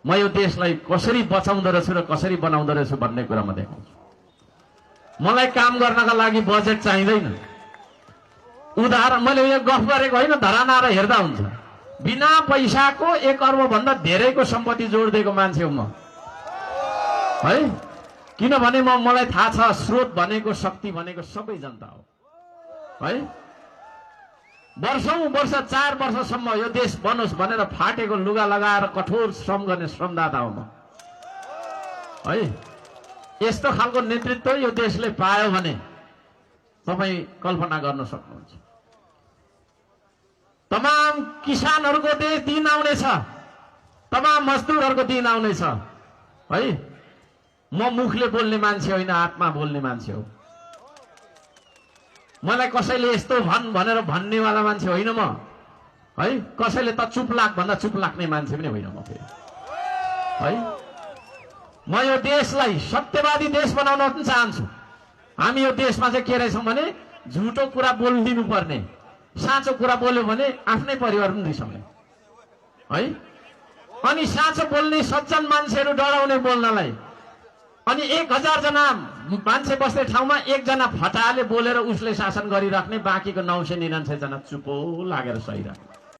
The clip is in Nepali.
म यो देशलाई कसरी बचाउँदो रहेछु र कसरी बनाउँदो रहेछु भन्ने कुरा म देखाउँछु। मलाई काम गर्नका लागि बजेट चाहिँदैन। उदाहरण मैले यो गफ गरेको होइन, धराना र हेर्दा हुन्छ। बिना पैसाको 1 अर्ब भन्दा धेरैको सम्पत्ति जोडिदिएको मान्छे हो म, है। किनभने मलाई थाहा छ स्रोत भनेको, शक्ति भनेको सबै जनता हो, है। वर्षौं वर्ष 4 वर्षसम्म यो देश बनोस् भनेर फाटेको लुगा लगाएर कठोर श्रम गर्ने श्रमदाता हो म, है। यस्तो खालको नेतृत्व यो देशले पायो भने तपाईँ कल्पना गर्न सक्नुहुन्छ। तमाम किसानहरूको दिन आउनेछ, तमाम मजदुरहरूको दिन आउनेछ, है। म मुखले बोल्ने मान्छे होइन, आत्मा बोल्ने मान्छे हो। मलाई कसैले यस्तो भन् भनेर भन्नेवाला मान्छे होइन म, है। कसैले त चुप लाग भन्दा चुप लाग्ने मान्छे पनि होइन म फेरि, है। म यो देशलाई सत्यवादी देश बनाउन चाहन्छु। हामी यो देशमा चाहिँ के रहेछौँ भने झुटो कुरा बोलिदिनु पर्ने, साँचो कुरा बोल्यो भने आफ्नै परिवार पनि रिसाउने, है। अनि साँचो बोल्ने सज्जन मान्छेहरू डराउने बोल्नलाई। अनि 1000 जना मान्छे बस्ने ठाउँमा 1 जना फटाले बोलेर उसले शासन गरिराख्ने, बाँकीको 999 जना चुपो लागेर सहिराख्ने।